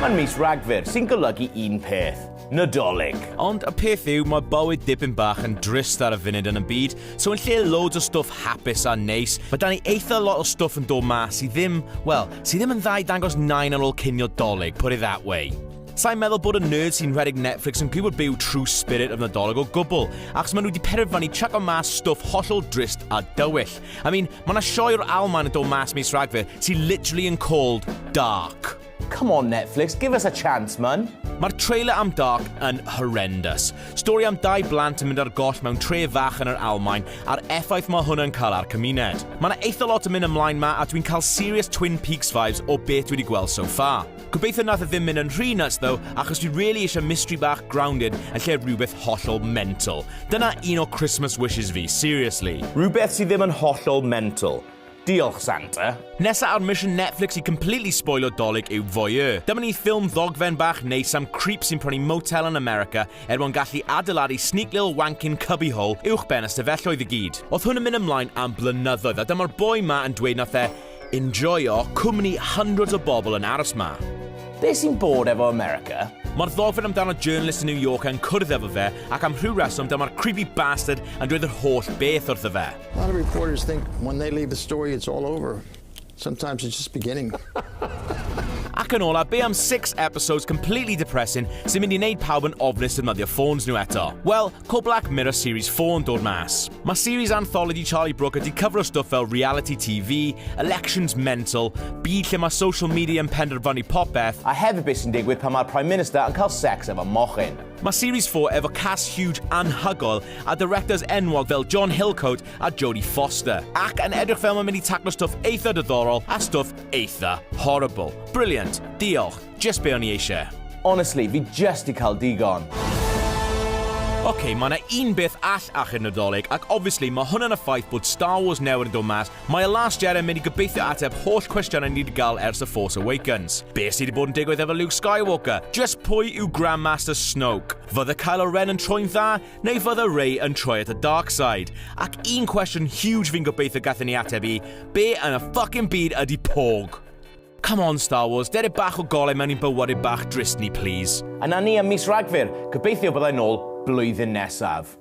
Mae'n mis Rhagfyr, sy'n golygu un peth, Nadolig. Ond y peth yw, mae bywyd dipyn bach yn drist ar y funud yn y byd, so yn lle loads o stwff hapus a neis, mae 'da ni eitha lot o stwff yn dod mas sydd ddim, wel, sydd ddim yn dda i dangos nain ar ôl cinio 'Dolig, put it that way. Sa i'n meddwl bod y nerds sy'n rhedeg Netflix yn gwybod be yw true spirit of Nadolig o gwbl, achos maen nhw wedi penderfynu chucko mas stwff hollol drist a dywyll. I mean, mae 'na sioe o'r Almaen yn dod mas mis Rhagfyr sydd literally yn called Dark. Come on Netflix, give us a chance man! Mae'r trailer am Dark yn horrendous. Stori am dau blant yn mynd ar goll mewn tref fach yn yr Almaen a'r effaith mae hwn yn cael ar cymuned. Mae 'na eitha lot yn mynd ymlaen 'ma a dwi'n cael serious Twin Peaks vibes o beth dwi wedi gweld so far. Gobeithio nath e ddim mynd yn rhy nuts though achos dwi really eisiau mystery bach grounded yn lle rhywbeth hollol mental. Dyna un o Christmas wishes fi, seriously. Rhywbeth sydd ddim yn hollol mental. Diolch, Santa. Nesa ar mission Netflix i completely spoilio 'Dolig yw Voyeur. Dyma ni ffilm ddogfen bach neis am creep sy'n prynu motel yn America er mwyn gallu adeiladu sneak little wanking cubby hole uwch ben y stafelloedd i gyd. O'dd hwn yn mynd ymlaen am blynyddoedd a dyma'r boi 'ma yn dweud nath e enjoio cwmni hundreds o bobl yn aros 'ma. Be sy'n bod efo America? Mae'r ddogfen amdano journalist yn New York yn cwrdd efo fe ac am rhyw reswm dyma'r creepy bastard yn dweud yr holl beth wrtho fe. A lot of reporters think when they leave a story it's all over. Sometimes it's just beginning. Ac yn ola, be am six episodes completely depressing sy'n mynd i wneud pawb yn ofnus defnyddio ffôns nhw eto? Wel, co Black Mirror Series 4 yn dod mas. Mae series anthology Charlie Brooker 'di cyfro stwff fel reality TV, elections mental, byd lle mae social media yn penderfynu popeth, A hefyd beth sy'n digwydd pan mae'r Prime Minister yn cael secs efo mochyn. Mae Series 4 efo cast huge anhygoel a directors enwog fel John Hillcoat a Jodie Foster, ac yn edrych fel mae'n mynd i taclo stwff eitha diddorol a stwff eitha horrible. Brilliant. Diolch. Just be o'n i eisiau. Honestly, fi just 'di cael digon. Ok, mae 'na un beth all achub Nadolig, ac obviously mae hwnna'n y ffaith bod Star Wars newydd yn dod mas. Mae y Last Jedi yn mynd i gobeithio ateb holl cwestiynau ni 'di gael ers The Force Awakens. Be sy 'di bod yn digwydd efo Luke Skywalker? Just pwy yw Grandmaster Snoke? Fydde Kylo Ren yn troi'n dda, neu fydde Rey yn troi at y dark side? Ac un cwestiwn huge fi'n gobeithio gallwn ni ateb i, be yn y fucking byd ydi Porg? Come on Star Wars, dere bach o golau mewn i'n bywydau bach drist ni please. A 'na ni am mis Rhagfyr, gobeithio byddai nôl blwyddyn nesaf.